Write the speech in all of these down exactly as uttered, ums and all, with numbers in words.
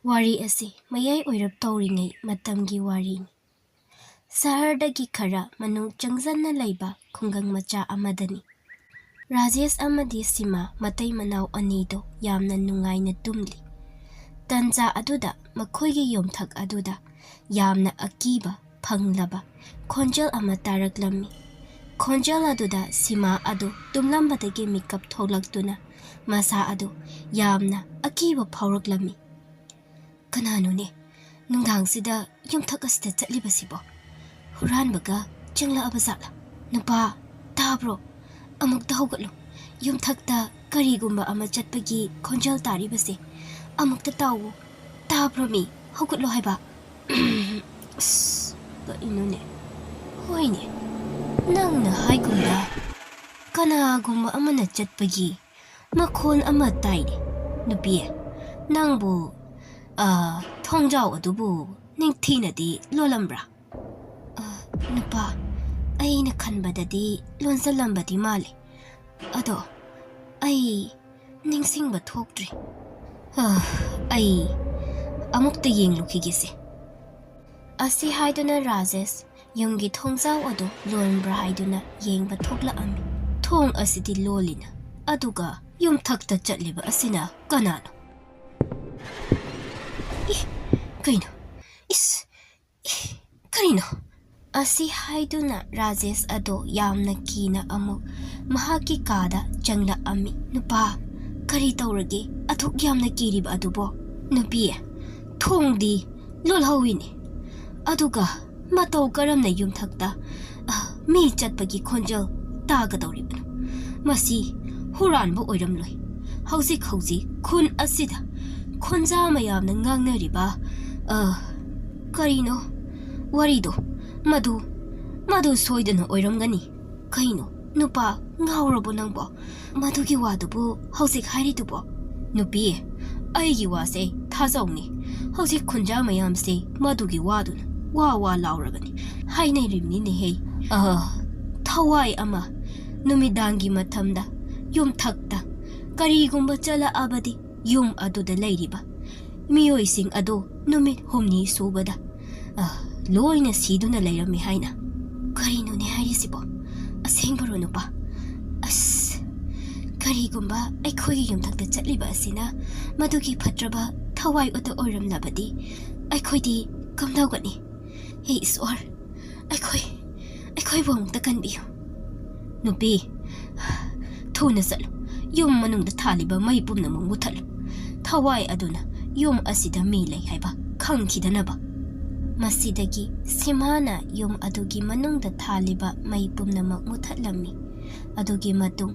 ꯋꯥꯔꯤ ꯑꯁꯤ ꯃꯌꯥꯏ ꯑꯣꯏꯔꯞ ꯇꯧꯔꯤꯉꯩ ꯃꯇꯝꯒꯤ ꯋꯥꯔꯤꯅꯤ꯫ ꯁꯍꯔꯗꯒꯤ ꯈꯔ ꯃꯅꯨꯡ ꯆꯪꯁꯤꯟꯅ ꯂꯩꯕ ꯈꯨꯡꯒꯪ ꯃꯆꯥ ꯑꯃꯗꯅꯤ꯫ ꯔꯥꯖꯦꯁ ꯑꯃꯗꯤ ꯁꯤꯃꯥ ꯃꯇꯩ ꯃꯅꯥꯎ ꯑꯅꯤꯗꯣ ꯌꯥꯝꯅ ꯅꯨꯡꯉꯥꯏꯅ ꯇꯨꯝꯂꯤ꯫ ꯇꯟꯖꯥ ꯑꯗꯨꯗ ꯃꯈꯣꯏꯒꯤ ꯌꯨꯝꯊꯛ ꯑꯗꯨꯗ ꯌꯥꯝꯅ ꯑꯀꯤꯕ ꯐꯪꯂꯕ ꯈꯣꯟꯖꯦꯜ ꯑꯃ ꯇꯥꯔꯛꯂꯝꯃꯤ꯫ ꯈꯣꯟꯖꯦꯜ ꯑꯗꯨꯗ ꯁꯤꯃꯥ ꯑꯗꯨ ꯇꯨꯝꯂꯝꯕꯗꯒꯤ ꯃꯤꯀꯞ ꯊꯣꯛꯂꯛꯇꯨꯅ ꯃꯁꯥ ꯑꯗꯨ ꯌꯥꯝꯅ ꯑꯀꯤꯕ ꯐꯥꯎꯔꯛꯂꯝꯃꯤ꯫ "ꯀꯅꯥꯅꯣꯅꯦ ꯅꯨꯡꯗꯥꯡꯁꯤꯗ ꯌꯨꯝꯊꯛ ꯑꯁꯤꯗ ꯆꯠꯂꯤꯕꯁꯤꯕꯣ? ꯍꯨꯔꯥꯟꯕꯒ ꯆꯪꯂꯛꯑꯕ ꯖꯥꯠꯂꯥ? ꯅꯨꯄꯥ, ꯇꯥꯕ꯭ꯔꯣ? ꯑꯃꯨꯛꯇ ꯍꯧꯒꯠꯂꯨ꯫ ꯌꯨꯝꯊꯛꯇ ꯀꯔꯤꯒꯨꯝꯕ ꯑꯃ ꯆꯠꯄꯒꯤ ꯈꯣꯟꯖꯦꯜ ꯇꯥꯔꯤꯕꯁꯦ꯫ ꯑꯃꯨꯛꯇ ꯇꯥꯎꯋꯣ꯫ ꯇꯥꯕ꯭ꯔꯣ ꯃꯤ? ꯍꯧꯒꯠꯂꯣ ꯍꯥꯏꯕ꯫" "ꯑꯁ, ꯀꯔꯤꯅꯣꯅꯦ? ꯍꯣꯏꯅꯦ, ꯅꯪꯅ ꯍꯥꯏꯒꯨꯝꯅ ꯀꯅꯥꯒꯨꯝꯕ ꯑꯃꯅ ꯆꯠꯄꯒꯤ ꯃꯈꯣꯟ ꯑꯃ ꯇꯥꯏꯅꯦ꯫ ꯅꯨꯄꯤ, ꯅꯪꯕꯨ, ꯑ, ꯊꯣꯡꯖꯥꯎ ꯑꯗꯨꯕꯨ ꯅꯤꯡꯊꯤꯅꯗꯤ ꯂꯣꯜꯂꯝꯕ꯭ꯔꯥ?" "ꯑ, ꯅꯨꯄꯥ, ꯑꯩꯅ ꯈꯟꯕꯗꯗꯤ ꯂꯣꯟꯁꯤꯜꯂꯝꯕꯗꯤ ꯃꯥꯜꯂꯤ꯫ ꯑꯗꯣ ꯑꯩ ꯅꯤꯡꯁꯤꯡꯕ ꯊꯣꯛꯇ꯭ꯔꯤ꯫ ꯑ, ꯑꯩ ꯑꯃꯨꯛꯇ ꯌꯦꯡꯂꯨꯈꯤꯒꯦꯁꯦ꯫" ꯑꯁꯤ ꯍꯥꯏꯗꯨꯅ ꯔꯥꯖꯦꯁ ꯌꯨꯝꯒꯤ ꯊꯣꯡꯖꯥꯎ ꯑꯗꯨ ꯂꯣꯟꯕ꯭ꯔꯥ ꯍꯥꯏꯗꯨꯅ ꯌꯦꯡꯕ ꯊꯣꯛꯂꯛꯑꯝꯃꯤ꯫ ꯊꯣꯡ ꯑꯁꯤꯗꯤ ꯂꯣꯜꯂꯤꯅ, ꯑꯗꯨꯒ ꯌꯨꯝꯊꯛꯇ ꯆꯠꯂꯤꯕ ꯑꯁꯤꯅ ꯀꯅꯥꯅꯣ? "ꯏ, ꯀꯩꯅꯣ? ꯏꯁ, ꯏ, ꯀꯔꯤꯅꯣ?" ꯑꯁꯤ ꯍꯥꯏꯗꯨꯅ ꯔꯥꯖꯦꯁ ꯑꯗꯣ ꯌꯥꯝꯅ ꯀꯤꯅ ꯑꯃꯨꯛ ꯃꯍꯥꯛꯀꯤ ꯀꯥꯗ ꯆꯪꯂꯛꯑꯝꯃꯤ꯫ "ꯅꯨꯄꯥ, ꯀꯔꯤ ꯇꯧꯔꯒꯦ? ꯑꯗꯨꯛ ꯌꯥꯝꯅ ꯀꯤꯔꯤꯕ ꯑꯗꯨꯕꯣ?" "ꯅꯨꯄꯤ, ꯊꯣꯡꯗꯤ ꯂꯣꯜꯍꯧꯋꯤꯅꯦ, ꯑꯗꯨꯒ ꯃꯇꯧ ꯀꯔꯝꯅ ꯌꯨꯝꯊꯛꯇ, ꯑ, ꯃꯤ ꯆꯠꯄꯒꯤ ꯈꯣꯟꯖꯦꯜ ꯇꯥꯒꯗꯧꯔꯤꯕꯅꯣ? ꯃꯁꯤ ꯍꯨꯔꯥꯟꯕ ꯑꯣꯏꯔꯝꯂꯣꯏ꯫ ꯍꯧꯖꯤꯛ ꯍꯧꯖꯤꯛ ꯈꯨꯟ ꯑꯁꯤꯗ ꯈꯣꯟꯖꯥ ꯃꯌꯥꯝꯅ ꯉꯥꯡꯅꯔꯤꯕ, ꯑ, ꯀꯔꯤꯅꯣ ꯋꯥꯔꯤꯗꯣ? ꯃꯗꯨ, ꯃꯗꯨ ꯁꯣꯏꯗꯅ ꯑꯣꯏꯔꯝꯒꯅꯤ꯫ ꯀꯩꯅꯣ, ꯅꯨꯄꯥ, ꯉꯥꯎꯔꯕꯣ ꯅꯪꯕꯣ? ꯃꯗꯨꯒꯤ ꯋꯥꯗꯨꯕꯨ ꯍꯧꯖꯤꯛ ꯍꯥꯏꯔꯤꯗꯨꯕꯣ?" "ꯅꯨꯄꯤ, ꯑꯩꯒꯤ ꯋꯥꯁꯦ ꯊꯥꯖꯧꯅꯦ꯫ ꯍꯧꯖꯤꯛ ꯈꯨꯟꯖꯥ ꯃꯌꯥꯝꯁꯦ ꯃꯗꯨꯒꯤ ꯋꯥꯗꯨꯅ ꯋꯥ ꯋꯥ ꯂꯥꯎꯔꯕꯅꯤ, ꯍꯥꯏꯅꯔꯤꯕꯅꯤꯅꯦꯍꯦ꯫ ꯑ, ꯊꯋꯥꯏ ꯑꯃ ꯅꯨꯃꯤꯗꯥꯡꯒꯤ ꯃꯇꯝꯗ ꯌꯨꯝꯊꯛꯇ ꯀꯔꯤꯒꯨꯝꯕ ꯆꯠꯂꯛꯑꯕꯗꯤ ꯌꯨꯝ ꯑꯗꯨꯗ ꯂꯩꯔꯤꯕ ꯃꯤꯑꯣꯏꯁꯤꯡ ꯑꯗꯨ ꯅꯨꯃꯤꯠ ꯍꯨꯝꯅꯤ ꯁꯨꯕꯗ, ꯑ, ꯂꯣꯏꯅ ꯁꯤꯗꯨꯅ ꯂꯩꯔꯝꯃꯤ ꯍꯥꯏꯅ꯫ ꯀꯔꯤꯅꯣꯅꯦ ꯍꯥꯏꯔꯤꯁꯤꯕꯣ? ꯑꯁꯦꯡꯕꯔꯣ, ꯅꯨꯄꯥ? ꯑꯁ, ꯀꯔꯤꯒꯨꯝꯕ ꯑꯩꯈꯣꯏꯒꯤ ꯌꯨꯝꯊꯛꯇ ꯆꯠꯂꯤꯕ ꯑꯁꯤꯅ ꯃꯗꯨꯒꯤ ꯐꯠꯇ꯭ꯔꯕ ꯊꯋꯥꯏ ꯑꯗꯨ ꯑꯣꯏꯔꯝꯂꯕꯗꯤ ꯑꯩꯈꯣꯏꯗꯤ ꯀꯝꯗꯧꯒꯅꯤ? ꯍꯦ ꯏꯁ꯭ꯋꯔ, ꯑꯩꯈꯣꯏ, ꯑꯩꯈꯣꯏꯕꯨ ꯑꯃꯨꯛꯇ ꯀꯟꯕꯤꯌꯨ꯫ ꯅꯨꯄꯤ, ꯊꯨꯅ ꯆꯠꯂꯨ꯫ ꯌꯨꯝ ꯃꯅꯨꯡꯗ ꯊꯥꯜꯂꯤꯕ ꯃꯩ ꯄꯨꯝꯅꯃꯛ ꯃꯨꯊꯠꯂꯨ꯫ ꯊꯋꯥꯏ ꯑꯗꯨꯅ ꯌꯨꯝ ꯑꯁꯤꯗ ꯃꯤ ꯂꯩ ꯍꯥꯏꯕ ꯈꯪꯈꯤꯗꯅꯕ꯫ ꯃꯁꯤꯗꯒꯤ ꯁꯤꯃꯥꯅ ꯌꯨꯝ ꯑꯗꯨꯒꯤ ꯃꯅꯨꯡꯗ ꯊꯥꯜꯂꯤꯕ ꯃꯩ ꯄꯨꯝꯅꯃꯛ ꯃꯨꯊꯠꯂꯝꯃꯤ꯫ ꯑꯗꯨꯒꯤ ꯃꯇꯨꯡ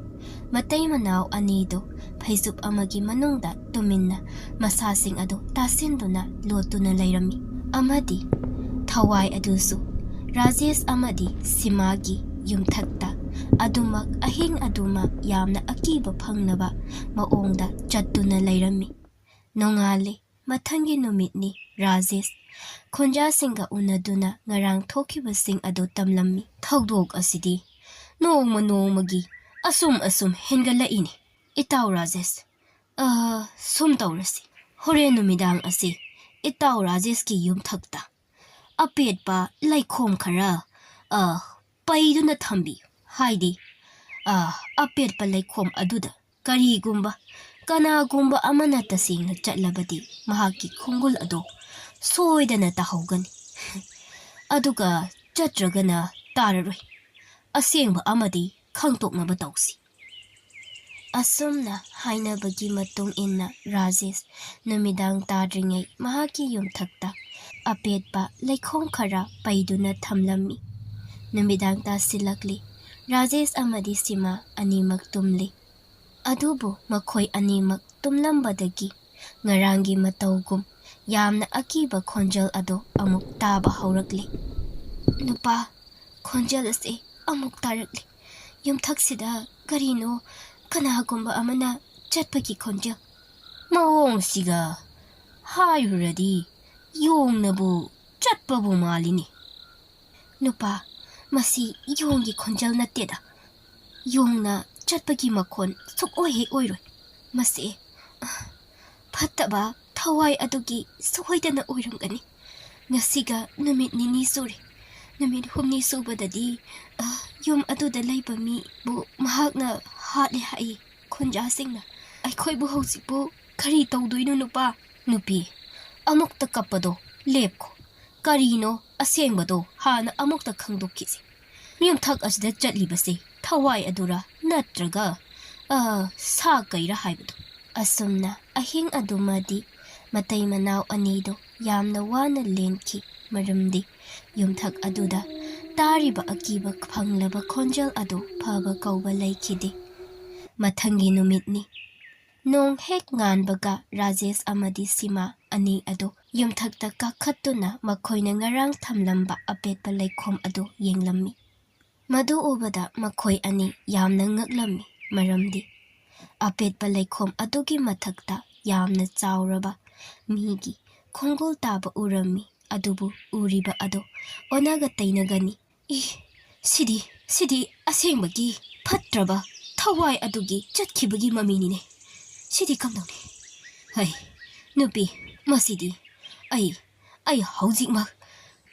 ꯃꯇꯩ ꯃꯅꯥꯎ ꯑꯅꯤꯗꯨ ꯐꯩꯖꯨꯞ ꯑꯃꯒꯤ ꯃꯅꯨꯡꯗ ꯇꯨꯃꯤꯟꯅ ꯃꯁꯥꯁꯤꯡ ꯑꯗꯨ ꯇꯥꯁꯤꯟꯗꯨꯅ ꯂꯣꯠꯇꯨꯅ ꯂꯩꯔꯝꯃꯤ꯫ ꯑꯃꯗꯤ ꯊꯋꯥꯏ ꯑꯗꯨꯁꯨ ꯔꯥꯖꯦꯁ ꯑꯃꯗꯤ ꯁꯤꯃꯥꯒꯤ ꯌꯨꯝꯊꯛꯇ ꯑꯗꯨꯃꯛ ꯑꯍꯤꯡ ꯑꯗꯨꯃꯛ ꯌꯥꯝꯅ ꯑꯀꯤꯕ ꯐꯪꯅꯕ ꯃꯑꯣꯡꯗ ꯆꯠꯇꯨꯅ ꯂꯩꯔꯝꯃꯤ꯫ ꯅꯣꯡꯉꯥꯜꯂꯦ꯫ ꯃꯊꯪꯒꯤ ꯅꯨꯃꯤꯠꯅꯤ꯫ ꯔꯥꯖꯦꯁ ꯈꯣꯟꯖꯥꯁꯤꯡꯒ ꯎꯅꯗꯨꯅ ꯉꯔꯥꯡ ꯊꯣꯛꯈꯤꯕꯁꯤꯡ ꯑꯗꯨ ꯇꯝꯂꯝꯃꯤ꯫ ꯊꯧꯗꯣꯛ ꯑꯁꯤꯗꯤ ꯅꯣꯡꯃ ꯅꯣꯡꯃꯒꯤ ꯑꯁꯨꯝ ꯑꯁꯨꯝ ꯍꯦꯟꯒꯠꯂꯛꯏꯅꯤ꯫ ꯏꯇꯥꯎ ꯔꯥꯖꯦꯁ, ꯑ, ꯁꯨꯝ ꯇꯧꯔꯁꯤ꯫ ꯍꯣꯔꯦꯟ ꯅꯨꯃꯤꯗꯥꯡ ꯑꯁꯤ ꯏꯇꯥꯎ ꯔꯥꯖꯦꯁꯀꯤ ꯌꯨꯝꯊꯛꯇ ꯑꯄꯦꯠꯄ ꯂꯩꯈꯣꯝ ꯈꯔ, ꯑ, ꯄꯩꯗꯨꯅ ꯊꯝꯕꯤꯌꯨ꯫ ꯍꯥꯏꯗꯤ, ꯑ, ꯑꯄꯦꯠꯄ ꯂꯩꯈꯣꯝ ꯑꯗꯨꯗ ꯀꯔꯤꯒꯨꯝꯕ, ꯀꯅꯥꯒꯨꯝꯕ ꯑꯃꯅ ꯇꯁꯦꯡꯅ ꯆꯠꯂꯕꯗꯤ ꯃꯍꯥꯛꯀꯤ ꯈꯣꯡꯒꯨꯜ ꯑꯗꯨ ꯁꯣꯏꯗꯅ ꯇꯥꯍꯧꯒꯅꯤ꯫ ꯑꯗꯨꯒ ꯆꯠꯇ꯭ꯔꯒꯅ ꯇꯥꯔꯔꯣꯏ꯫ ꯑꯁꯦꯡꯕ ꯑꯃꯗꯤ ꯈꯪꯗꯣꯛꯅꯕ ꯇꯧꯁꯤ꯫ ꯑꯁꯨꯝꯅ ꯍꯥꯏꯅꯕꯒꯤ ꯃꯇꯨꯡ ꯏꯟꯅ ꯔꯥꯖꯦꯁ ꯅꯨꯃꯤꯗꯥꯡ ꯇꯥꯗ꯭ꯔꯤꯉꯩ ꯃꯍꯥꯛꯀꯤ ꯌꯨꯝꯊꯛꯇ ꯑꯄꯦꯠꯄ ꯂꯩꯈꯣꯝ ꯈꯔ ꯄꯩꯗꯨꯅ ꯊꯝꯂꯝꯃꯤ꯫ ꯅꯨꯃꯤꯗꯥꯡ ꯇꯥꯁꯤꯜꯂꯛꯂꯤ꯫ ꯔꯥꯖꯦꯁ ꯑꯃꯗꯤ ꯁꯤꯃꯥ ꯑꯅꯤꯃꯛ ꯇꯨꯝꯂꯤ꯫ ꯑꯗꯨꯕꯨ ꯃꯈꯣꯏ ꯑꯅꯤꯃꯛ ꯇꯨꯝꯂꯝꯕꯗꯒꯤ ꯉꯔꯥꯡꯒꯤ ꯃꯇꯧꯒꯨꯝ ꯌꯥꯝꯅ ꯑꯀꯤꯕ ꯈꯣꯟꯖꯦꯜ ꯑꯗꯨ ꯑꯃꯨꯛ ꯇꯥꯕ ꯍꯧꯔꯛꯂꯤ꯫ ꯅꯨꯄꯥ, ꯈꯣꯟꯖꯦꯜ ꯑꯁꯤ ꯑꯃꯨꯛ ꯇꯥꯔꯛꯂꯤ꯫ ꯌꯨꯝꯊꯛꯁꯤꯗ ꯀꯔꯤꯅꯣ, ꯀꯅꯥꯒꯨꯝꯕ ꯑꯃꯅ ꯆꯠꯄꯒꯤ ꯈꯣꯟꯖꯦꯜ꯫ ꯃꯑꯣꯡꯁꯤꯒ ꯍꯥꯏꯔꯨꯔꯗꯤ ꯌꯣꯡꯅꯕꯨ ꯆꯠꯄꯕꯨ ꯃꯥꯜꯂꯤꯅꯤ꯫ ꯅꯨꯄꯥ, ꯃꯁꯤ ꯌꯣꯡꯒꯤ ꯈꯣꯟꯖꯦꯜ ꯅꯠꯇꯦꯗ꯫ ꯌꯣꯡꯅ ꯆꯠꯄꯒꯤ ꯃꯈꯣꯟ ꯁꯨꯛꯑꯣꯏ ꯍꯦꯛ ꯑꯣꯏꯔꯣꯏ꯫ ꯃꯁꯤ, ꯑ, ꯐꯠꯇꯕ ꯊꯋꯥꯏ ꯑꯗꯨꯒꯤ ꯁꯣꯏꯗꯅ ꯑꯣꯏꯔꯝꯒꯅꯤ꯫ ꯉꯁꯤꯒ ꯅꯨꯃꯤꯠ ꯅꯤꯅꯤ ꯁꯨꯔꯦ꯫ ꯅꯨꯃꯤꯠ ꯍꯨꯝꯅꯤ ꯁꯨꯕꯗꯗꯤ, ꯑ, ꯌꯨꯝ ꯑꯗꯨꯗ ꯂꯩꯕ ꯃꯤꯕꯨ ꯃꯍꯥꯛꯅ ꯍꯥꯠꯂꯦ ꯍꯥꯏ꯫ ꯈꯨꯟꯖꯥꯁꯤꯡꯅ, "ꯑꯩꯈꯣꯏꯕꯨ ꯍꯧꯖꯤꯛꯄꯨ ꯀꯔꯤ ꯇꯧꯗꯣꯏꯅꯣ, ꯅꯨꯄꯥ?" "ꯅꯨꯄꯤ, ꯑꯃꯨꯛꯇ ꯀꯞꯄꯗꯣ ꯂꯦꯞꯈꯣ꯫ ꯀꯔꯤꯅꯣ ꯑꯁꯦꯡꯕꯗꯣ ꯍꯥꯟꯅ ꯑꯃꯨꯛꯇ ꯈꯪꯗꯣꯛꯈꯤꯁꯤ꯫ ꯌꯨꯝꯊꯛ ꯑꯁꯤꯗ ꯆꯠꯂꯤꯕꯁꯤ ꯊꯋꯥꯏ ꯑꯗꯨꯔ ꯅꯠꯇ꯭ꯔꯒ, ꯑ, ꯁꯥ ꯀꯩꯔ ꯍꯥꯏꯕꯗꯣ?" ꯑꯁꯨꯝꯅ ꯑꯍꯤꯡ ꯑꯗꯨꯃꯗꯤ ꯃꯇꯩ ꯃꯅꯥꯎ ꯑꯅꯤꯗꯨ ꯌꯥꯝꯅ ꯋꯥꯅ ꯂꯦꯟꯈꯤ, ꯃꯔꯝꯗꯤ ꯌꯨꯝꯊꯛ ꯑꯗꯨꯗ ꯇꯥꯔꯤꯕ ꯑꯀꯤꯕ ꯐꯪꯂꯕ ꯈꯣꯟꯖꯦꯜ ꯑꯗꯨ ꯐꯕ ꯀꯧꯕ ꯂꯩꯈꯤꯗꯦ꯫ ꯃꯊꯪꯒꯤ ꯅꯨꯃꯤꯠꯅꯤ꯫ ꯅꯣꯡ ꯍꯦꯛ ꯉꯥꯟꯕꯒ ꯔꯥꯖꯦꯁ ꯑꯃꯗꯤ ꯁꯤꯃꯥ ꯑꯅꯤ ꯑꯗꯨ ꯌꯨꯝꯊꯛꯇ ꯀꯥꯈꯠꯇꯨꯅ ꯃꯈꯣꯏꯅ ꯉꯔꯥꯡ ꯊꯝꯂꯝꯕ ꯑꯄꯦꯠꯄ ꯂꯩꯈꯣꯝ ꯑꯗꯨ ꯌꯦꯡꯂꯝꯃꯤ꯫ ꯃꯗꯨ ꯎꯕꯗ ꯃꯈꯣꯏ ꯑꯅꯤ ꯌꯥꯝꯅ ꯉꯛꯂꯝꯃꯤ, ꯃꯔꯝꯗꯤ ꯑꯄꯦꯠꯄ ꯂꯩꯈꯣꯝ ꯑꯗꯨꯒꯤ ꯃꯊꯛꯇ ꯌꯥꯝꯅ ꯆꯥꯎꯔꯕ ꯃꯤꯒꯤ ꯈꯣꯡꯒꯨꯜ ꯇꯥꯕ ꯎꯔꯝꯃꯤ꯫ ꯑꯗꯨꯕꯨ ꯎꯔꯤꯕ ꯑꯗꯨ ꯑꯣꯅꯒ ꯇꯩꯅꯒꯅꯤ꯫ "ꯏ, ꯁꯤꯗꯤ, ꯁꯤꯗꯤ ꯑꯁꯦꯡꯕꯒꯤ ꯐꯠꯇ꯭ꯔꯕ ꯊꯋꯥꯏ ꯑꯗꯨꯒꯤ ꯆꯠꯈꯤꯕꯒꯤ ꯃꯃꯤꯅꯤꯅꯦ꯫ ꯁꯤꯗꯤ ꯀꯝꯗꯧꯅꯤ? ꯍꯩ, ꯅꯨꯄꯤ, ꯃꯁꯤꯗꯤ ꯑꯩ, ꯑꯩ ꯍꯧꯖꯤꯛꯃꯛ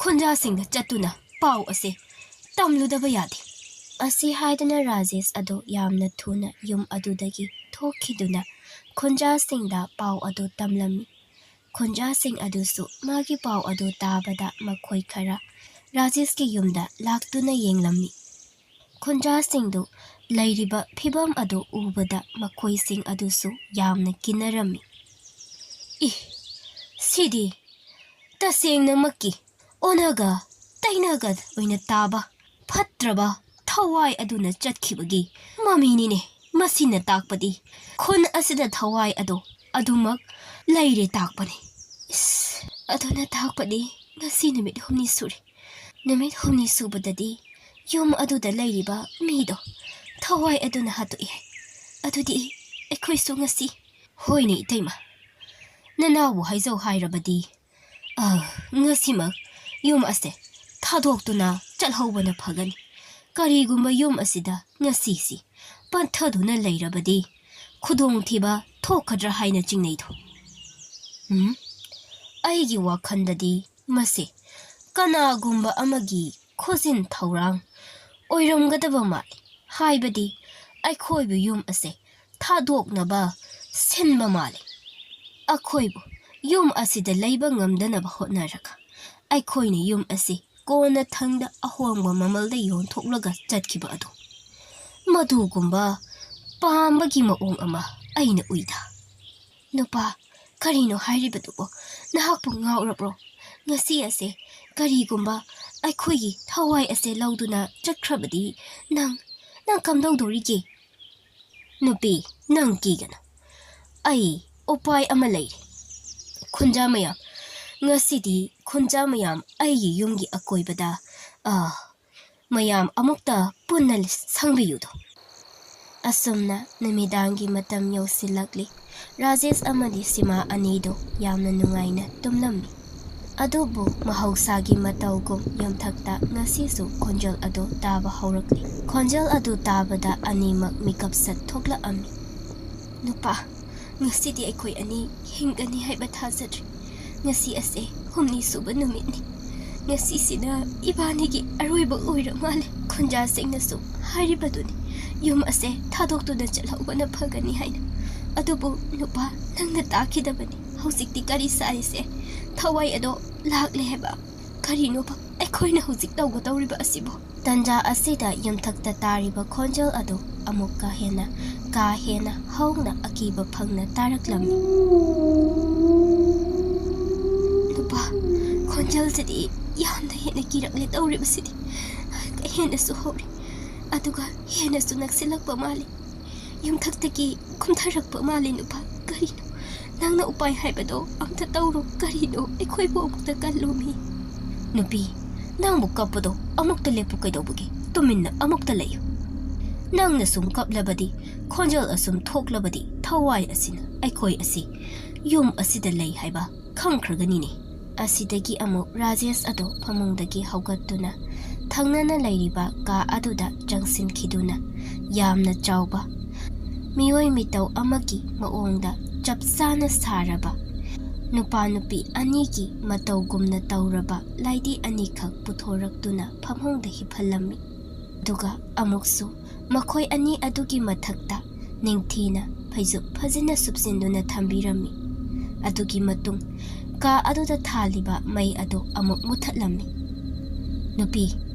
ꯈꯨꯟꯖꯥꯁꯤꯡꯗ ꯆꯠꯇꯨꯅ ꯄꯥꯎ ꯑꯁꯦ ꯇꯝꯂꯨꯗꯕ ꯌꯥꯗꯦ"꯫ ꯑꯁꯤ ꯍꯥꯏꯗꯨꯅ ꯔꯥꯖꯦꯁ ꯑꯗꯨ ꯌꯥꯝꯅ ꯊꯨꯅ ꯌꯨꯝ ꯑꯗꯨꯗꯒꯤ ꯊꯣꯛꯈꯤꯗꯨꯅ ꯈꯨꯟꯖꯥꯁꯤꯡꯗ ꯄꯥꯎ ꯑꯗꯨ ꯇꯝꯂꯝꯃꯤ꯫ ꯈꯨꯟꯖꯥꯁꯤꯡ ꯑꯗꯨꯁꯨ ꯃꯥꯒꯤ ꯄꯥꯎ ꯑꯗꯨ ꯇꯥꯕꯗ ꯃꯈꯣꯏ ꯈꯔ ꯔꯥꯖꯦꯁꯀꯤ ꯌꯨꯝꯗ ꯂꯥꯛꯇꯨꯅ ꯌꯦꯡꯂꯝꯃꯤ꯫ ꯈꯨꯟꯖꯥꯁꯤꯡꯗꯨ ꯂꯩꯔꯤꯕ ꯐꯤꯚꯝ ꯑꯗꯨ ꯎꯕꯗ ꯃꯈꯣꯏꯁꯤꯡ ꯑꯗꯨꯁꯨ ꯌꯥꯝꯅ ꯀꯤꯅꯔꯝꯃꯤ꯫ "ꯏ, ꯁꯤꯗꯤ ꯇꯁꯦꯡꯅꯃꯛꯀꯤ ꯑꯣꯅꯒ ꯇꯩꯅꯒ ꯑꯣꯏꯅ ꯇꯥꯕ ꯐꯠꯇ꯭ꯔꯕ ꯊꯋꯥꯏ ꯑꯗꯨꯅ ꯆꯠꯈꯤꯕꯒꯤ ꯃꯃꯤꯅꯤꯅꯦ꯫ ꯃꯁꯤꯅ ꯇꯥꯛꯄꯗꯤ ꯈꯨꯟ ꯑꯁꯤꯗ ꯊꯋꯥꯏ ꯑꯗꯣ ꯑꯗꯨꯃꯛ ꯂꯩꯔꯦ ꯇꯥꯛꯄꯅꯤ꯫ ꯏꯁ, ꯑꯗꯨꯅ ꯇꯥꯛꯄꯗꯤ ꯉꯁꯤ ꯅꯨꯃꯤꯠ ꯍꯨꯝꯅꯤ ꯁꯨꯔꯦ꯫ ꯅꯨꯃꯤꯠ ꯍꯨꯝꯅꯤ ꯁꯨꯕꯗꯗꯤ ꯌꯨꯝ ꯑꯗꯨꯗ ꯂꯩꯔꯤꯕ ꯃꯤꯗꯣ ꯊꯋꯥꯏ ꯑꯗꯨꯅ ꯍꯥꯠꯇꯣꯛꯑꯦ꯫ ꯑꯗꯨꯗꯤ ꯑꯩꯈꯣꯏꯁꯨ ꯉꯁꯤ"꯫ "ꯍꯣꯏꯅꯦ ꯏꯇꯩꯃ, ꯅꯅꯥꯎꯕꯨ ꯍꯥꯏꯖꯧ ꯍꯥꯏꯔꯕꯗꯤ, ꯑ, ꯉꯁꯤꯃꯛ ꯌꯨꯝ ꯑꯁꯦ ꯊꯥꯗꯣꯛꯇꯨꯅ ꯆꯠꯍꯧꯕꯅ ꯐꯒꯅꯤ꯫ ꯀꯔꯤꯒꯨꯝꯕ ꯌꯨꯝ ꯑꯁꯤꯗ ꯉꯁꯤꯁꯤ ꯄꯟꯊꯗꯨꯅ ꯂꯩꯔꯕꯗꯤ ꯈꯨꯗꯣꯡꯊꯤꯕ ꯊꯣꯛꯀꯗ꯭ꯔꯥ ꯍꯥꯏꯅ ꯆꯤꯡꯅꯩꯗꯣ"꯫ ꯎꯝ, ꯑꯩꯒꯤ ꯋꯥꯈꯜꯗꯗꯤ ꯃꯁꯤ ꯀꯅꯥꯒꯨꯝꯕ ꯑꯃꯒꯤ ꯈꯨꯖꯤꯟ ꯊꯧꯔꯥꯡ ꯑꯣꯏꯔꯝꯒꯗꯕ ꯃꯥꯜꯂꯤ꯫ ꯍꯥꯏꯕꯗꯤ ꯑꯩꯈꯣꯏꯕꯨ ꯌꯨꯝ ꯑꯁꯦ ꯊꯥꯗꯣꯛꯅꯕ ꯁꯤꯟꯕ ꯃꯥꯜꯂꯤ꯫ ꯑꯩꯈꯣꯏꯕꯨ ꯌꯨꯝ ꯑꯁꯤꯗ ꯂꯩꯕ ꯉꯝꯗꯅꯕ ꯍꯣꯠꯅꯔꯒ ꯑꯩꯈꯣꯏꯅ ꯌꯨꯝ ꯑꯁꯤ ꯀꯣꯟꯅꯊꯪꯗ ꯑꯍꯣꯡꯕ ꯃꯃꯜꯗ ꯌꯣꯟꯊꯣꯛꯂꯒ ꯆꯠꯈꯤꯕ ꯑꯗꯨ, ꯃꯗꯨꯒꯨꯝꯕ ꯄꯥꯝꯕꯒꯤ ꯃꯑꯣꯡ ꯑꯃ ꯑꯩꯅ ꯎꯏꯗ꯫ ꯅꯨꯄꯥ, ꯀꯔꯤꯅꯣ ꯍꯥꯏꯔꯤꯕꯗꯨꯕꯣ? ꯅꯍꯥꯛꯄꯨ ꯉꯥꯎꯔꯕ꯭ꯔꯣ? ꯉꯁꯤ ꯑꯁꯦ ꯀꯔꯤꯒꯨꯝꯕ ꯑꯩꯈꯣꯏꯒꯤ ꯊꯋꯥꯏ ꯑꯁꯦ ꯂꯧꯗꯨꯅ ꯆꯠꯈ꯭ꯔꯕꯗꯤ ꯅꯪ, ꯅꯪ ꯀꯝꯗꯧꯗꯣꯔꯤꯒꯦ? ꯅꯨꯄꯤ, ꯅꯪ ꯀꯤꯒꯅꯨ꯫ ꯑꯩ ꯎꯄꯥꯏ ꯑꯃ ꯂꯩꯔꯦ꯫ ꯈꯨꯟꯖꯥ ꯃꯌꯥꯝ, ꯉꯁꯤꯗꯤ ꯈꯨꯟꯖꯥ ꯃꯌꯥꯝ ꯑꯩꯒꯤ ꯌꯨꯝꯒꯤ ꯑꯀꯣꯏꯕꯗ, ꯑ, ꯃꯌꯥꯝ ꯑꯃꯨꯛꯇ ꯄꯨꯟꯅ ꯁꯪꯕꯤꯌꯨꯗꯣ꯫ ꯑꯁꯨꯝꯅ ꯅꯨꯃꯤꯗꯥꯡꯒꯤ ꯃꯇꯝ ꯌꯧꯁꯤꯜꯂꯛꯂꯤ꯫ ꯔꯥꯖꯦꯁ ꯑꯃꯗꯤ ꯁꯤꯃꯥ ꯑꯅꯤꯗꯨ ꯌꯥꯝꯅ ꯅꯨꯡꯉꯥꯏꯅ ꯇꯨꯝꯂꯝꯃꯤ꯫ ꯑꯗꯨꯕꯨ ꯃꯍꯧꯁꯥꯒꯤ ꯃꯇꯧꯒꯨꯝ ꯌꯨꯝꯊꯛꯇ ꯉꯁꯤꯁꯨ ꯈꯣꯟꯖꯦꯜ ꯑꯗꯨ ꯇꯥꯕ ꯍꯧꯔꯛꯂꯤ꯫ ꯈꯣꯟꯖꯦꯜ ꯑꯗꯨ ꯇꯥꯕꯗ ꯑꯅꯤꯃꯛ ꯃꯤꯀꯞ ꯁꯠ ꯊꯣꯛꯂꯛꯑꯝꯃꯤ꯫ ꯅꯨꯄꯥ, ꯉꯁꯤꯗꯤ ꯑꯩꯈꯣꯏ ꯑꯅꯤ ꯍꯤꯡꯒꯅꯤ ꯍꯥꯏꯕ ꯊꯥꯖꯗ꯭ꯔꯤ꯫ ꯉꯁꯤ ꯑꯁꯦ ꯍꯨꯝꯅꯤ ꯁꯨꯕ ꯅꯨꯃꯤꯠꯅꯤ꯫ ꯉꯁꯤꯁꯤꯅ ꯏꯕꯥꯅꯤꯒꯤ ꯑꯔꯣꯏꯕ ꯑꯣꯏꯔ ꯃꯥꯜꯂꯦ꯫ ꯈꯨꯟꯖꯥꯁꯤꯡꯅꯁꯨ ꯍꯥꯏꯔꯤꯕꯗꯨꯅꯤ, ꯌꯨꯝ ꯑꯁꯦ ꯊꯥꯗꯣꯛꯇꯨꯅ ꯆꯠꯍꯧꯕꯅ ꯐꯒꯅꯤ ꯍꯥꯏꯅ꯫ ꯑꯗꯨꯕꯨ ꯅꯨꯄꯥ, ꯅꯪꯅ ꯇꯥꯈꯤꯗꯕꯅꯤ꯫ ꯍꯧꯖꯤꯛꯇꯤ ꯀꯔꯤ ꯁꯥꯔꯤꯁꯦ? ꯊꯋꯥꯏ ꯑꯗꯣ ꯂꯥꯛꯂꯦ ꯍꯥꯏꯕ꯫ ꯀꯔꯤꯅꯣꯕ ꯑꯩꯈꯣꯏꯅ ꯍꯧꯖꯤꯛ ꯇꯧꯒꯗꯧꯔꯤꯕ ꯑꯁꯤꯕꯣ? ꯇꯟꯖꯥ ꯑꯁꯤꯗ ꯌꯨꯝꯊꯛꯇ ꯇꯥꯔꯤꯕ ꯈꯣꯟꯖꯦꯜ ꯑꯗꯨ ꯑꯃꯨꯛꯀ ꯍꯦꯟꯅ ꯀꯥ ꯍꯦꯟꯅ ꯍꯧꯅ ꯑꯀꯤꯕ ꯐꯪꯅ ꯇꯥꯔꯛꯂꯝꯃꯤ꯫ ꯅꯨꯄꯥ, ꯈꯣꯟꯖꯦꯜꯁꯤꯗꯤ ꯌꯥꯝꯅ ꯍꯦꯟꯅ ꯀꯤꯔꯛꯂꯦ ꯇꯧꯔꯤꯕꯁꯤꯗꯤ꯫ ꯍꯦꯟꯅꯁꯨ ꯍꯧꯔꯦ, ꯑꯗꯨꯒ ꯍꯦꯟꯅꯁꯨ ꯅꯛꯁꯤꯜꯂꯛꯄ ꯃꯥꯜꯂꯤ꯫ ꯌꯨꯝꯊꯛꯇꯒꯤ ꯀꯨꯝꯊꯔꯛꯄ ꯃꯥꯜꯂꯤ ꯅꯨꯄꯥ꯫ ꯀꯔꯤꯅꯣ? ꯅꯪꯅ ꯎꯄꯥꯏ ꯍꯥꯏꯕꯗꯣ ꯑꯝꯇ ꯇꯧꯔꯣ꯫ ꯀꯔꯤꯅꯣ? ꯑꯩꯈꯣꯏꯕꯨ ꯑꯃꯨꯛꯇ ꯀꯜꯂꯣꯃꯤ꯫ ꯅꯨꯄꯤ, ꯅꯪꯕꯨ ꯀꯞꯄꯗꯣ ꯑꯃꯨꯛꯇ ꯂꯦꯞꯄꯨ ꯀꯩꯗꯧꯕꯒꯦ? ꯇꯨꯃꯤꯟꯅ ꯑꯃꯨꯛꯇ ꯂꯩꯌꯨ꯫ ꯅꯪꯅ ꯁꯨꯝ ꯀꯞꯂꯕꯗꯤ, ꯈꯣꯟꯖꯦꯜ ꯑꯁꯨꯝ ꯊꯣꯛꯂꯕꯗꯤ, ꯊꯋꯥꯏ ꯑꯁꯤꯅ ꯑꯩꯈꯣꯏ ꯑꯁꯤ ꯌꯨꯝ ꯑꯁꯤꯗ ꯂꯩ ꯍꯥꯏꯕ ꯈꯪꯈ꯭ꯔꯒꯅꯤꯅꯦ꯫ ꯑꯁꯤꯗꯒꯤ ꯑꯃꯨꯛ ꯔꯥꯖꯦꯁ ꯑꯗꯣ ꯐꯃꯨꯡꯗꯒꯤ ꯍꯧꯒꯠꯇꯨꯅ ꯊꯪꯅꯅ ꯂꯩꯔꯤꯕ ꯀꯥ ꯑꯗꯨꯗ ꯆꯪꯁꯤꯟꯈꯤꯗꯨꯅ ꯌꯥꯝꯅ ꯆꯥꯎꯕ ꯃꯤꯑꯣꯏ ꯃꯤꯇꯧ ꯑꯃꯒꯤ ꯃꯑꯣꯡꯗ ꯆꯞ ꯆꯥꯅ ꯁꯥꯔꯕ ꯅꯨꯄꯥ ꯅꯨꯄꯤ ꯑꯅꯤꯒꯤ ꯃꯇꯧꯒꯨꯝꯅ ꯇꯧꯔꯕ ꯂꯥꯏꯙꯤ ꯑꯅꯤꯈꯛ ꯄꯨꯊꯣꯔꯛꯇꯨꯅ ꯐꯃꯨꯡꯗ ꯍꯤꯞꯍꯜꯂꯝꯃꯤ꯫ ꯑꯗꯨꯒ ꯑꯃꯨꯛꯁꯨ ꯃꯈꯣꯏ ꯑꯅꯤ ꯑꯗꯨꯒꯤ ꯃꯊꯛꯇ ꯅꯤꯡꯊꯤꯅ ꯐꯩꯖꯨꯞ ꯐꯖꯅ ꯁꯨꯞꯆꯤꯟꯗꯨꯅ ꯊꯝꯕꯤꯔꯝꯃꯤ꯫ ꯑꯗꯨꯒꯤ ꯃꯇꯨꯡ ꯀꯥ ꯑꯗꯨꯗ ꯊꯥꯜꯂꯤꯕ ꯃꯩ ꯑꯗꯨ ꯑꯃꯨꯛ ꯃꯨꯊꯠꯂꯝꯃꯤ꯫ "ꯅꯨꯄꯤ,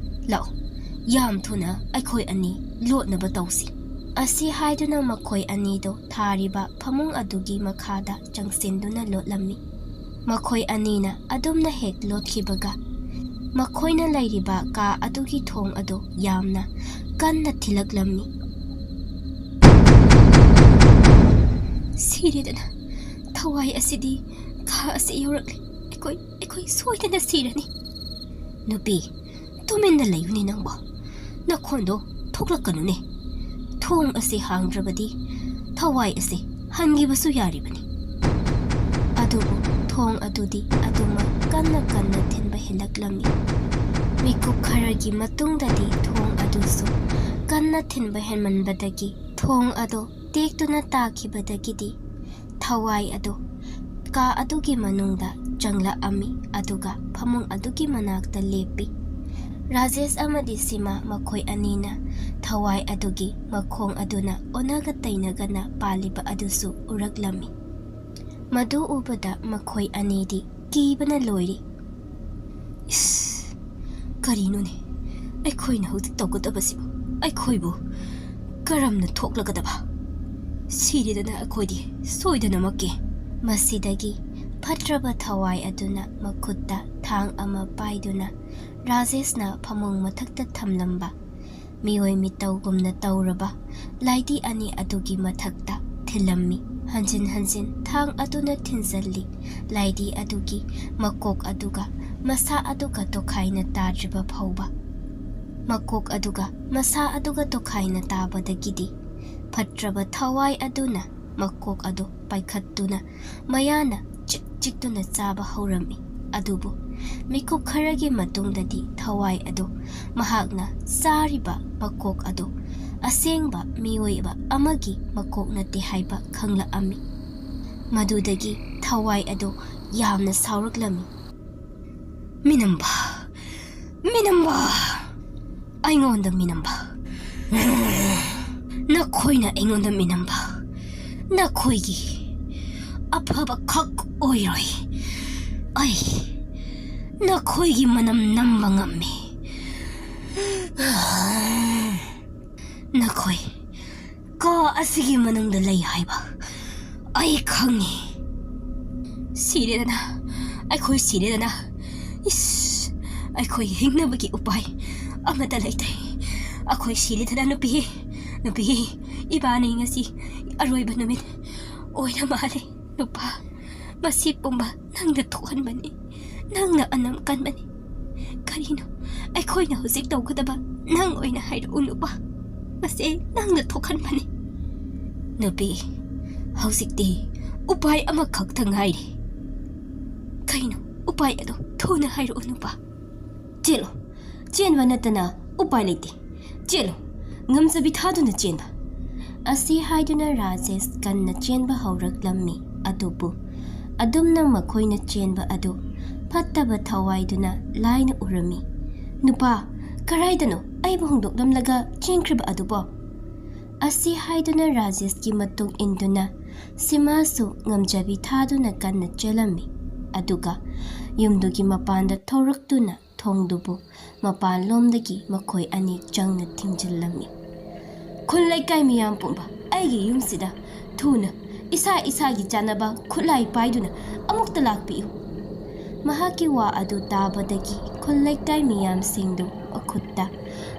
ꯂꯥꯛꯑꯣ, ꯌꯥꯝ ꯊꯨꯅ ꯑꯩꯈꯣꯏ ꯑꯅꯤ ꯂꯣꯠꯅꯕ ꯇꯧꯁꯤ," ꯑꯁꯤ ꯍꯥꯏꯗꯨꯅ ꯃꯈꯣꯏ ꯑꯅꯤꯗꯣ ꯊꯥꯔꯤꯕ ꯐꯃꯨꯡ ꯑꯗꯨꯒꯤ ꯃꯈꯥꯗ ꯆꯪꯁꯤꯟꯗꯨꯅ ꯂꯣꯠꯂꯝꯃꯤ꯫ ꯃꯈꯣꯏ ꯑꯅꯤꯅ ꯑꯗꯨꯝꯅ ꯍꯦꯛ ꯂꯣꯠꯈꯤꯕꯒ, ꯃꯈꯣꯏꯅ ꯂꯩꯔꯤꯕ ꯀꯥ ꯑꯗꯨꯒꯤ ꯊꯣꯡ ꯑꯗꯨ ꯌꯥꯝꯅ ꯀꯟꯅ ꯊꯤꯜꯂꯛꯂꯝꯃꯤ꯫ "ꯁꯤꯔꯦꯗꯅ, ꯊꯋꯥꯏ ꯑꯁꯤꯗꯤ ꯀꯥ ꯑꯁꯤ ꯌꯧꯔꯛꯂꯦ꯫ ꯑꯩꯈꯣꯏ, ꯑꯩꯈꯣꯏ ꯁꯣꯏꯗꯅ ꯁꯤꯔꯅꯤ꯫" "ꯅꯨꯄꯤ, ꯇꯨꯃꯤꯟꯅ ꯂꯩꯌꯨꯅꯦ ꯅꯪꯕꯣ꯫ ꯅꯈꯣꯟꯗꯣ ꯊꯣꯛꯂꯛꯀꯅꯨꯅꯦ꯫ ꯊꯣꯡ ꯑꯁꯤ ꯍꯥꯡꯗ꯭ꯔꯕꯗꯤ ꯊꯋꯥꯏ ꯑꯁꯤ ꯍꯟꯈꯤꯕꯁꯨ ꯌꯥꯔꯤꯕꯅꯤ꯫" ꯑꯗꯨꯕꯨ ꯊꯣꯡ ꯑꯗꯨꯗꯤ ꯑꯗꯨꯃꯛ ꯀꯟꯅ ꯀꯟꯅ ꯊꯤꯟꯕ ꯍꯦꯜꯂꯛꯂꯝꯃꯤ꯫ ꯃꯤꯀꯨꯞ ꯈꯔꯒꯤ ꯃꯇꯨꯡꯗꯗꯤ ꯊꯣꯡ ꯑꯗꯨꯁꯨ ꯀꯟꯅ ꯊꯤꯟꯕ ꯍꯦꯟꯃꯟꯕꯗꯒꯤ ꯊꯣꯡ ꯑꯗꯨ ꯇꯦꯛꯇꯨꯅ ꯇꯥꯈꯤꯕꯗꯒꯤꯗꯤ ꯊꯋꯥꯏ ꯑꯗꯨ ꯀꯥ ꯑꯗꯨꯒꯤ ꯃꯅꯨꯡꯗ ꯆꯪꯂꯛꯑꯝꯃꯤ, ꯑꯗꯨꯒ ꯐꯃꯨꯡ ꯑꯗꯨꯒꯤ ꯃꯅꯥꯛꯇ ꯂꯦꯞꯄꯤ꯫ ꯔꯥꯖꯦꯁ ꯑꯃꯗꯤ ꯁꯤꯃꯥ ꯃꯈꯣꯏ ꯑꯅꯤꯅ ꯊꯋꯥꯏ ꯑꯗꯨꯒꯤ ꯃꯈꯣꯡ ꯑꯗꯨꯅ ꯑꯣꯟꯅꯒ ꯇꯩꯅꯒꯅ ꯄꯥꯜꯂꯤꯕ ꯑꯗꯨꯁꯨ ꯎꯔꯛꯂꯝꯃꯤ꯫ ꯃꯗꯨ ꯎꯕꯗ ꯃꯈꯣꯏ ꯑꯅꯤꯗꯤ ꯀꯤꯕꯅ ꯂꯣꯏꯔꯤ꯫ "ꯏꯁ, ꯀꯔꯤꯅꯣꯅꯦ? ꯑꯩꯈꯣꯏꯅ ꯍꯧꯖꯤꯛ ꯇꯧꯒꯗꯕꯁꯤꯕꯨ? ꯑꯩꯈꯣꯏꯕꯨ ꯀꯔꯝꯅ ꯊꯣꯛꯂꯒꯗꯕ? ꯁꯤꯔꯦꯗꯅ ꯑꯩꯈꯣꯏꯗꯤ ꯁꯣꯏꯗꯅꯃꯛꯀꯤ꯫" ꯃꯁꯤꯗꯒꯤ ꯐꯠꯇ꯭ꯔꯕ ꯊꯋꯥꯏ ꯑꯗꯨꯅ ꯃꯈꯨꯠꯇ ꯊꯥꯡ ꯑꯃ ꯄꯥꯏꯗꯨꯅ ꯔꯥꯖꯦꯁꯅ ꯐꯃꯨꯡ ꯃꯊꯛꯇ ꯊꯝꯂꯝꯕ ꯃꯤꯑꯣꯏ ꯃꯤꯇꯧꯒꯨꯝꯅ ꯇꯧꯔꯕ ꯂꯥꯏꯙꯤ ꯑꯅꯤ ꯑꯗꯨꯒꯤ ꯃꯊꯛꯇ ꯊꯤꯜꯂꯝꯃꯤ꯫ ꯍꯟꯖꯤꯟ ꯍꯟꯖꯤꯟ ꯊꯥꯡ ꯑꯗꯨꯅ ꯊꯤꯟꯖꯜꯂꯤ꯫ ꯂꯥꯏꯙꯤ ꯑꯗꯨꯒꯤ ꯃꯀꯣꯛ ꯑꯗꯨꯒ ꯃꯁꯥ ꯑꯗꯨꯒ ꯇꯣꯈꯥꯏꯅ ꯇꯥꯗ꯭ꯔꯤꯕ ꯐꯥꯎꯕ꯫ ꯃꯀꯣꯛ ꯑꯗꯨꯒ ꯃꯁꯥ ꯑꯗꯨꯒ ꯇꯣꯈꯥꯏꯅ ꯇꯥꯕꯗꯒꯤꯗꯤ ꯐꯠꯇ꯭ꯔꯕ ꯊꯋꯥꯏ ꯑꯗꯨꯅ ꯃꯀꯣꯛ ꯑꯗꯨ ꯄꯥꯏꯈꯠꯇꯨꯅ ꯃꯌꯥꯅ ꯆꯤꯛ ꯆꯤꯛꯇꯨꯅ ꯆꯥꯕ ꯍꯧꯔꯝꯃꯤ꯫ ꯑꯗꯨꯕꯨ ꯃꯤꯀꯨꯞ ꯈꯔꯒꯤ ꯃꯇꯨꯡꯗꯗꯤ ꯊꯋꯥꯏ ꯑꯗꯨ ꯃꯍꯥꯛꯅ ꯆꯥꯔꯤꯕ ꯃꯀꯣꯛ ꯑꯗꯨ ꯑꯁꯦꯡꯕ ꯃꯤꯑꯣꯏꯕ ꯑꯃꯒꯤ ꯃꯀꯣꯛ ꯅꯠꯇꯦ ꯍꯥꯏꯕ ꯈꯪꯂꯛꯑꯝꯃꯤ꯫ ꯃꯗꯨꯗꯒꯤ ꯊꯋꯥꯏ ꯑꯗꯨ ꯌꯥꯝꯅ ꯁꯥꯎꯔꯛꯂꯝꯃꯤ꯫ "ꯃꯤꯅꯝꯕ, ꯃꯤꯅꯝꯕ, ꯑꯩꯉꯣꯟꯗ ꯃꯤꯅꯝꯕ, ꯅꯈꯣꯏꯅ ꯑꯩꯉꯣꯟꯗ ꯃꯤꯅꯝꯕ, ꯅꯈꯣꯏꯒꯤ ꯑꯐꯕ ꯈꯛ ꯑꯣꯏꯔꯣꯏ꯫ ꯑꯩ ꯅꯈꯣꯏꯒꯤ ꯃꯅꯝ ꯅꯝꯕ ꯉꯝꯃꯤ꯫ ꯅꯈꯣꯏ ꯀꯥ ꯑꯁꯤꯒꯤ ꯃꯅꯨꯡꯗ ꯂꯩ ꯍꯥꯏꯕ ꯑꯩ ꯈꯪꯉꯤ꯫ ꯁꯤꯔꯦꯗꯅ, ꯑꯩꯈꯣꯏ ꯁꯤꯔꯦꯗꯅ꯫ ꯏꯁ, ꯑꯩꯈꯣꯏ ꯍꯤꯡꯅꯕꯒꯤ ꯎꯄꯥꯏ ꯑꯃꯠꯇ ꯂꯩꯇ꯭ꯔꯦ꯫ ꯑꯩꯈꯣꯏ ꯁꯤꯔꯦꯗꯅ, ꯅꯨꯄꯤ, ꯅꯨꯄꯤ, ꯏꯕꯥꯅꯤ ꯉꯁꯤ ꯑꯔꯣꯏꯕ ꯅꯨꯃꯤꯠ ꯑꯣꯏꯔ ꯃꯥꯜꯂꯦ꯫ ꯅꯨꯄꯥ, ꯃꯁꯤ ꯄꯨꯝꯕ ꯅꯪꯅ ꯊꯣꯛꯍꯟꯕꯅꯤ꯫ ꯅꯪꯅ ꯑꯅꯝ ꯀꯟꯕꯅꯤ꯫ ꯀꯔꯤꯅꯣ ꯑꯩꯈꯣꯏꯅ ꯍꯧꯖꯤꯛ ꯇꯧꯒꯗꯕ? ꯅꯪ ꯑꯣꯏꯅ ꯍꯥꯏꯔꯛꯎ, ꯅꯨꯄꯥ꯫ ꯃꯁꯤ ꯅꯪꯅ ꯊꯣꯛꯍꯟꯕꯅꯤ꯫" "ꯅꯨꯄꯤ, ꯍꯧꯖꯤꯛꯇꯤ ꯎꯄꯥꯏ ꯑꯃꯈꯛꯇ ꯉꯥꯏꯔꯦ꯫" "ꯀꯩꯅꯣ ꯎꯄꯥꯏ ꯑꯗꯣ? ꯊꯨꯅ ꯍꯥꯏꯔꯛꯎ, ꯅꯨꯄꯥ꯫" "ꯆꯦꯜꯂꯣ, ꯆꯦꯟꯕ ꯅꯠꯇꯅ ꯎꯄꯥꯏ ꯂꯩꯇꯦ꯫ ꯆꯦꯜꯂꯣ, ꯉꯝꯖꯕꯤ ꯊꯥꯗꯨꯅ ꯆꯦꯟꯕ꯫" ꯑꯁꯤ ꯍꯥꯏꯗꯨꯅ ꯔꯥꯖꯦꯁ ꯀꯟꯅ ꯆꯦꯟꯕ ꯍꯧꯔꯛꯂꯝꯃꯤ꯫ ꯑꯗꯨꯕꯨ ꯑꯗꯨꯝꯅ ꯃꯈꯣꯏꯅ ꯆꯦꯟꯕ ꯑꯗꯨ ꯐꯠꯇꯕ ꯊꯋꯥꯏꯗꯨꯅ ꯂꯥꯏꯅ ꯎꯔꯝꯃꯤ꯫ "ꯅꯨꯄꯥ, ꯀꯔꯥꯏꯗꯅꯣ ꯑꯩꯕꯨ ꯍꯨꯟꯗꯣꯛꯂꯝꯂꯒ ꯆꯦꯟꯈ꯭ꯔꯤꯕ ꯑꯗꯨꯕꯣ?" ꯑꯁꯤ ꯍꯥꯏꯗꯨꯅ ꯔꯥꯖꯦꯁꯀꯤ ꯃꯇꯨꯡ ꯏꯟꯗꯨꯅ ꯁꯤꯃꯥꯁꯨ ꯉꯝꯖꯕꯤ ꯊꯥꯗꯨꯅ ꯀꯟꯅ ꯆꯦꯜꯂꯝꯃꯤ꯫ ꯑꯗꯨꯒ ꯌꯨꯝꯗꯨꯒꯤ ꯃꯄꯥꯟꯗ ꯊꯣꯔꯛꯇꯨꯅ ꯊꯣꯡꯗꯨꯕꯨ ꯃꯄꯥꯟꯂꯣꯝꯗꯒꯤ ꯃꯈꯣꯏ ꯑꯅꯤ ꯆꯪꯅ ꯊꯤꯡꯖꯤꯜꯂꯝꯃꯤ꯫ "ꯈꯨꯜ ꯂꯩꯀꯥꯏ ꯃꯤꯌꯥꯝ ꯄꯨꯝꯕ, ꯑꯩꯒꯤ ꯌꯨꯝꯁꯤꯗ ꯊꯨꯅ ꯏꯁꯥ ꯏꯁꯥꯒꯤ ꯆꯥꯅꯕ ꯈꯨꯠꯂꯥꯏ ꯄꯥꯏꯗꯨꯅ ꯑꯃꯨꯛꯇ ꯂꯥꯛꯄꯤꯌꯨ꯫" ꯃꯍꯥꯛꯀꯤ ꯋꯥ ꯑꯗꯨ ꯇꯥꯕꯗꯒꯤ ꯈꯨꯜ ꯂꯩꯀꯥꯏ ꯃꯤꯌꯥꯝꯁꯤꯡꯗꯨ ꯃꯈꯨꯠꯇ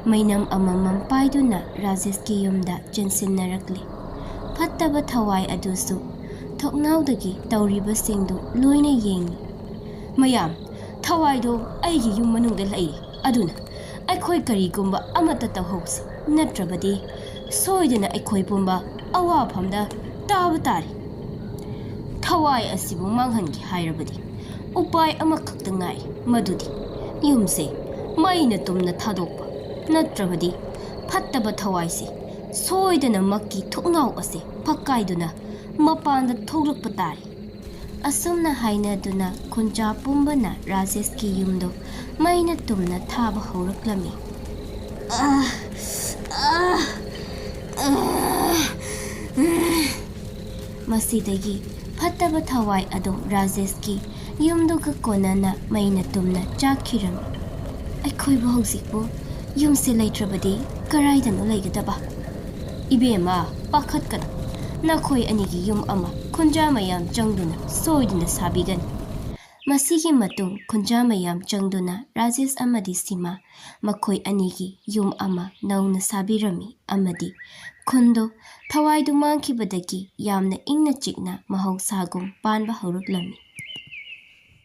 ꯃꯩꯅꯝ ꯑꯃꯃꯝ ꯄꯥꯏꯗꯨꯅ ꯔꯥꯖꯦꯁꯀꯤ ꯌꯨꯝꯗ ꯆꯦꯟꯁꯤꯟꯅꯔꯛꯂꯤ꯫ ꯐꯠꯇꯕ ꯊꯋꯥꯏ ꯑꯗꯨꯁꯨ ꯊꯣꯡꯅꯥꯎꯗꯒꯤ ꯇꯧꯔꯤꯕꯁꯤꯡꯗꯨ ꯂꯣꯏꯅ ꯌꯦꯡꯂꯤ꯫ "ꯃꯌꯥꯝ, ꯊꯋꯥꯏꯗꯣ ꯑꯩꯒꯤ ꯌꯨꯝ ꯃꯅꯨꯡꯗ ꯂꯩꯔꯤ꯫ ꯑꯗꯨꯅ ꯑꯩꯈꯣꯏ ꯀꯔꯤꯒꯨꯝꯕ ꯑꯃꯠꯇ ꯇꯧꯍꯧꯁꯤ, ꯅꯠꯇ꯭ꯔꯕꯗꯤ ꯁꯣꯏꯗꯅ ꯑꯩꯈꯣꯏ ꯄꯨꯝꯕ ꯑꯋꯥꯐꯝꯗ ꯇꯥꯕ ꯇꯥꯔꯦ꯫ ꯊꯋꯥꯏ ꯑꯁꯤꯕꯨ ꯃꯥꯡꯍꯟꯒꯦ ꯍꯥꯏꯔꯕꯗꯤ ꯎꯄꯥꯏ ꯑꯃꯈꯛꯇ ꯉꯥꯏ, ꯃꯗꯨꯗꯤ ꯌꯨꯝꯁꯦ ꯃꯩꯅ ꯇꯨꯝꯅ ꯊꯥꯗꯣꯛꯄ, ꯅꯠꯇ꯭ꯔꯕꯗꯤ ꯐꯠꯇꯕ ꯊꯋꯥꯏꯁꯦ ꯁꯣꯏꯗꯅꯃꯛꯀꯤ ꯊꯣꯡꯅꯥꯎ ꯑꯁꯦ ꯐꯛꯀꯥꯏꯗꯨꯅ ꯃꯄꯥꯟꯗ ꯊꯣꯛꯂꯛꯄ ꯇꯥꯔꯦ꯫ ꯑꯁꯨꯝꯅ ꯍꯥꯏꯅꯗꯨꯅ ꯈꯨꯟꯖꯥ ꯄꯨꯝꯕꯅ ꯔꯥꯖꯦꯁꯀꯤ ꯌꯨꯝꯗꯨ ꯃꯩꯅ ꯇꯨꯝꯅ ꯊꯥꯕ ꯍꯧꯔꯛꯂꯝꯃꯤ꯫ ꯑꯥ! ꯑꯥ! ꯑꯥ! ꯃꯁꯤꯗꯒꯤ ꯐꯠꯇꯕ ꯊꯋꯥꯏ ꯑꯗꯨ ꯔꯥꯖꯦꯁꯀꯤ ꯌꯨꯝꯗꯨꯒ ꯀꯣꯟꯅꯅ ꯃꯩꯅ ꯇꯨꯝꯅ ꯆꯥꯛꯈꯤꯔꯝꯃꯤ꯫ ꯑꯩꯈꯣꯏꯕꯨ ꯍꯧꯖꯤꯛꯄꯨ ꯌꯨꯝꯁꯦ ꯂꯩꯇ꯭ꯔꯕꯗꯤ ꯀꯔꯥꯏꯗꯅꯣ ꯂꯩꯒꯗꯕ? ꯏꯕꯦꯝꯃ, ꯄꯥꯈꯠꯀꯅꯨ꯫ ꯅꯈꯣꯏ ꯑꯅꯤꯒꯤ ꯌꯨꯝ ꯑꯃ ꯈꯨꯟꯖꯥ ꯃꯌꯥꯝ ꯆꯪꯗꯨꯅ ꯁꯣꯏꯗꯅ ꯁꯥꯕꯤꯒꯅꯤ꯫ ꯃꯁꯤꯒꯤ ꯃꯇꯨꯡ ꯈꯨꯟꯖꯥ ꯃꯌꯥꯝ ꯆꯪꯗꯨꯅ ꯔꯥꯖꯦꯁ ꯑꯃꯗꯤ ꯁꯤꯃꯥ ꯃꯈꯣꯏ ꯑꯅꯤꯒꯤ ꯌꯨꯝ ꯑꯃ ꯅꯧꯅ ꯁꯥꯕꯤꯔꯝꯃꯤ ꯑꯃꯗꯤ ꯈꯨꯟꯗꯣ ꯊꯋꯥꯏꯗꯨ ꯃꯥꯡꯈꯤꯕꯗꯒꯤ ꯌꯥꯝꯅ ꯏꯪꯅ ꯆꯤꯛꯅ ꯃꯍꯧꯁꯥꯒꯨꯝ ꯄꯥꯟꯕ ꯍꯧꯔꯛꯂꯝꯃꯤ꯫